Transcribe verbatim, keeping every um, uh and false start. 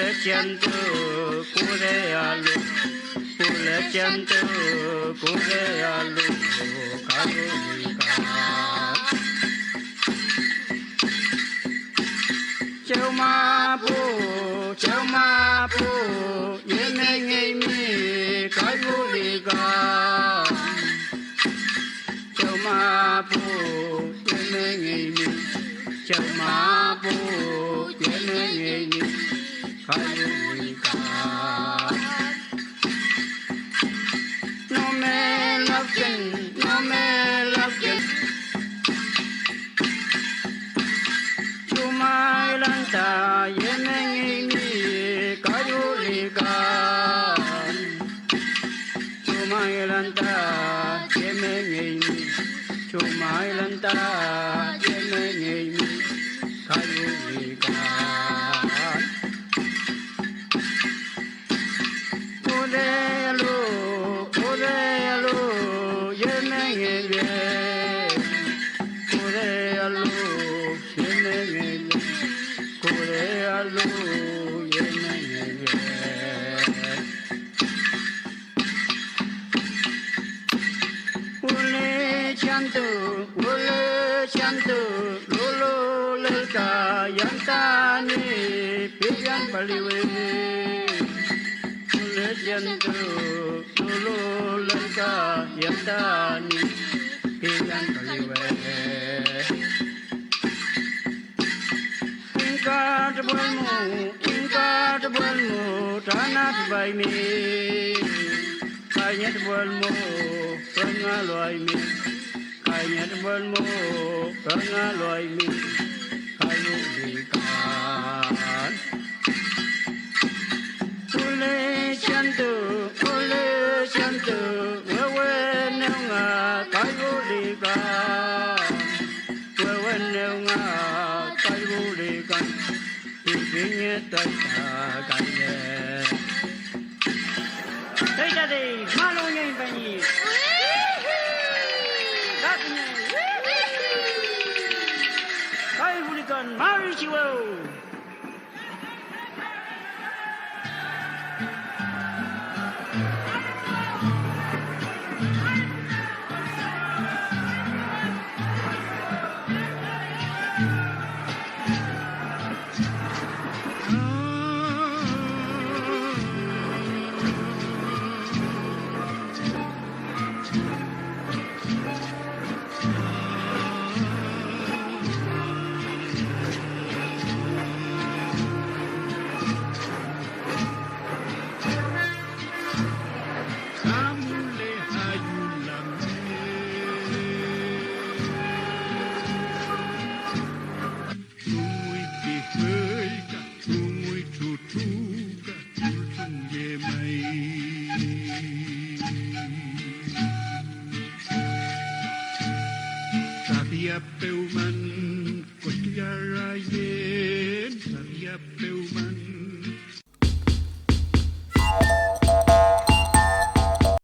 Pulechentü kurealu, pulechentü kurealu, kalu ñi ka. Chew mapu, chew mapu, yemengeymi kay wülikan. Chew mapu yemengeymi, chew mapu yemengeymi, kay wülikan. Nome lafken, nome lafken. Chumaylan ta yemengeymi kay wülikan. Chumaylan ta yemengeymi, chumaylan ta yemengeymi, kay wülikan. Kurelu, kurelu, yemengeye. Kurelu, yemengeye. Kurelu, yemengeye. Wülechantu, wülechantu, lululelka yantani pillan paliwe. Wülechantu, lululelka yantani pillan paliwe. Ingkatpuelmu, ingkatpuelmu, tranatpaymi. Kayñetpuelmu, pengaluaymi. Kayñetpuelmu, pengaluaymi. Kayulikan. Wülechantu, wülechantu, wewenew nga kayulikan. Wewenew nga kay wülikan, ti kiñe tayta kayñe. Taytati, malu ñi peñi. Ka kiñe. Kay wülikan mari chiwew. Tunguy pifüllka, tunguy trutruka, kultrun llemay. Trafiapewman, koylla rayen, trafiapew.